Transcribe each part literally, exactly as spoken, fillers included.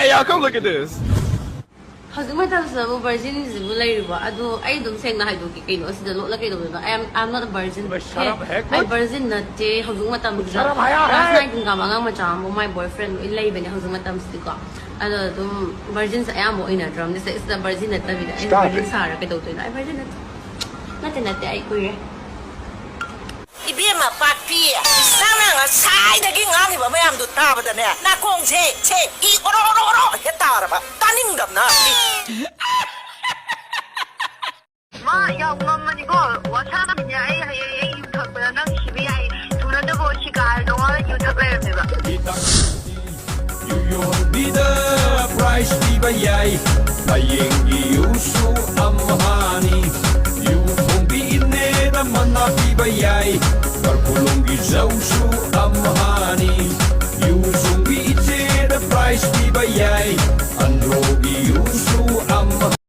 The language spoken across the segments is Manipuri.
Hey, y'all, come look at this. ꯍꯧꯖꯤꯛ ꯃꯇꯝꯁꯤꯗꯕꯨ ꯚꯔꯖꯤꯟꯁꯤꯕꯨ ꯂꯩꯔꯤꯕꯣ? ꯑꯗꯣ ꯑꯩ ꯑꯗꯨꯝ ꯁꯦꯡꯅ ꯍꯥꯏꯗꯣꯛꯀꯦ ꯀꯩꯅꯣ, ꯑꯁꯤꯗ ꯂꯣꯠꯂ ꯀꯩꯗꯧꯗꯣꯏꯅꯣ? I am, I'm not a virgin. ꯍꯦ, ꯑꯩ ꯚꯔꯖꯤꯟ ꯅꯠꯇꯦ ꯍꯧꯖꯤꯛ ꯃꯇꯝꯁꯤꯗ꯫ Class nine ꯀꯥꯕ ꯑꯉꯥꯡ ꯃꯆꯥ ꯑꯃꯕꯨ ꯃꯥꯏ boyfriend ꯂꯣꯏ ꯂꯩꯕꯅꯦ ꯍꯧꯖꯤꯛ ꯃꯇꯝꯁꯤꯗꯤꯀꯣ꯫ ꯑꯗꯣ ꯑꯗꯨꯝ ꯚꯔꯖꯤꯟꯁꯦ ꯑꯌꯥꯝꯕ ꯑꯣꯏꯅꯗ꯭ꯔꯕꯅꯤ꯫ ꯁꯤꯗ ꯚꯔꯖꯤꯟ ꯅꯠꯇꯕꯤꯗ ꯑꯩ ꯚꯔꯖꯤꯟ ꯁꯥꯔ ꯀꯩꯗꯧꯗꯣꯏꯅꯣ? ꯑꯩ ꯚꯔꯖꯤꯟ ꯅꯠꯇꯦ꯫ ꯅꯠꯇꯦ, ꯅꯠꯇꯦ, ꯑꯩ ꯀꯨꯏꯔꯦ꯫ ꯏꯕꯦꯝꯃ ꯄꯥꯛꯄꯤ, ꯅꯪꯅ ꯉꯁꯥꯏꯗꯒꯤ ꯉꯥꯡꯉꯤꯕ ꯃꯌꯥꯝꯗꯨ ꯇꯥꯕꯗꯅꯦ, ꯅꯥꯀꯣꯡꯁꯦ ꯁꯦ ꯏ ꯑꯣꯔꯣ ꯑꯣꯔꯣ ꯑꯣꯔꯣ ꯍꯦꯛ ꯇꯥꯔꯕ, ꯇꯥꯅꯤꯡꯗꯕꯅ꯫ ꯃꯥ ꯌꯥꯝ ꯉꯝꯃꯅꯤꯀꯣ, ꯋꯥꯁꯥꯃꯤꯅꯦ꯫ ꯑꯩ ꯍꯌꯦꯡ ꯑꯩ ꯌꯨ ꯊꯛꯄꯗ ꯅꯪ ꯁꯤꯕ ꯌꯥꯏ꯫ ꯊꯨꯅꯗꯕꯣ ꯁꯤꯒꯥꯔꯗꯣ ꯃꯥꯅ ꯌꯨ ꯊꯛ ꯂꯩꯔꯝꯃꯦꯕ꯫ ꯌꯨ ꯌꯣꯟꯕꯤꯗ prize ꯄꯤꯕ ꯌꯥꯏ꯫ ꯍꯌꯦꯡꯒꯤ ꯌꯨꯁꯨ ꯑꯝꯍꯥꯅꯤ꯫ ꯌꯨ ꯊꯣꯡꯕꯤ ꯏꯅꯦꯗ ꯃꯅꯥ ꯄꯤꯕ ꯌꯥꯏ꯫ ꯀꯔꯀꯨꯂꯣꯡꯒꯤ ꯖꯧꯁꯨ ꯑꯝꯍꯥꯅꯤ꯫ ꯌꯨ ꯁꯨꯡꯕꯤ ꯏꯆꯦꯗ prize ꯄꯤꯕ ꯌꯥꯏ꯫ ꯑꯟꯗ꯭ꯔꯣꯒꯤ ꯌꯨꯁꯨ ꯑꯝꯍꯥꯅꯤ꯫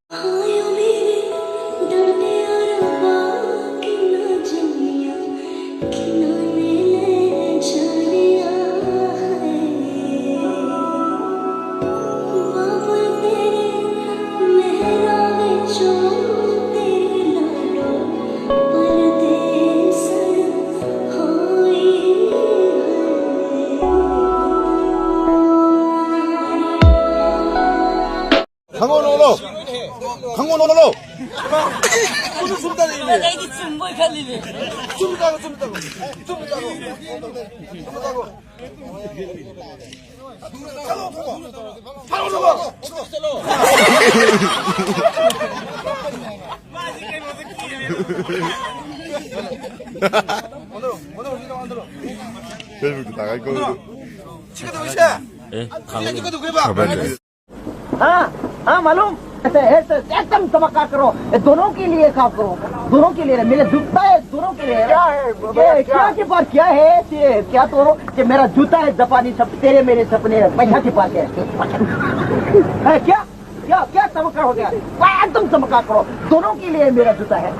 ꯈꯪꯉꯣ ꯅꯣꯅꯣ꯫ ꯈꯪꯉꯣ ꯅꯣꯅꯣ꯫ ꯆꯨꯝ ꯆꯨꯝ ꯇꯥꯔꯛꯏꯅꯦ꯫ ꯑꯩꯗꯤ ꯆꯨꯝꯕꯣꯏ ꯈꯜꯂꯤꯅꯦ꯫ ꯆꯨꯝ ꯇꯥꯔꯣ, ꯆꯨꯝ ꯇꯥꯔꯣ꯫ ꯆꯨꯝ ꯇꯥꯔꯣ꯫ ꯆꯨꯝ ꯇꯥꯔꯣ꯫ ꯐꯥꯔꯣ, ꯐꯥꯔꯣ꯫ Facebook ꯇ ꯊꯥꯒꯠꯀꯣ꯫ ꯁꯤ ꯀꯩꯗꯧꯔꯤꯁꯦ? ꯑꯦ, ꯁꯤ ꯀꯩꯗꯧꯈ꯭ꯔꯦꯕ? हाँ, हाँ, मालूम? ऐसे, ऐसे, एकदम चमत्कार करो। ये दोनों के लिए काम करो। दोनों के लिए, मेरे जूता है, दोनों के लिए। क्या है? ये क्या, क्या? क्या के पास क्या है? ये क्या तो, ये मेरा जूता है, जापानी सब, तेरे मेरे सपने हैं, पैसा के पास है। है क्या? क्या, क्या चमत्कार हो गया? वाह, एकदम चमत्कार करो। दोनों के लिए मेरा जूता है।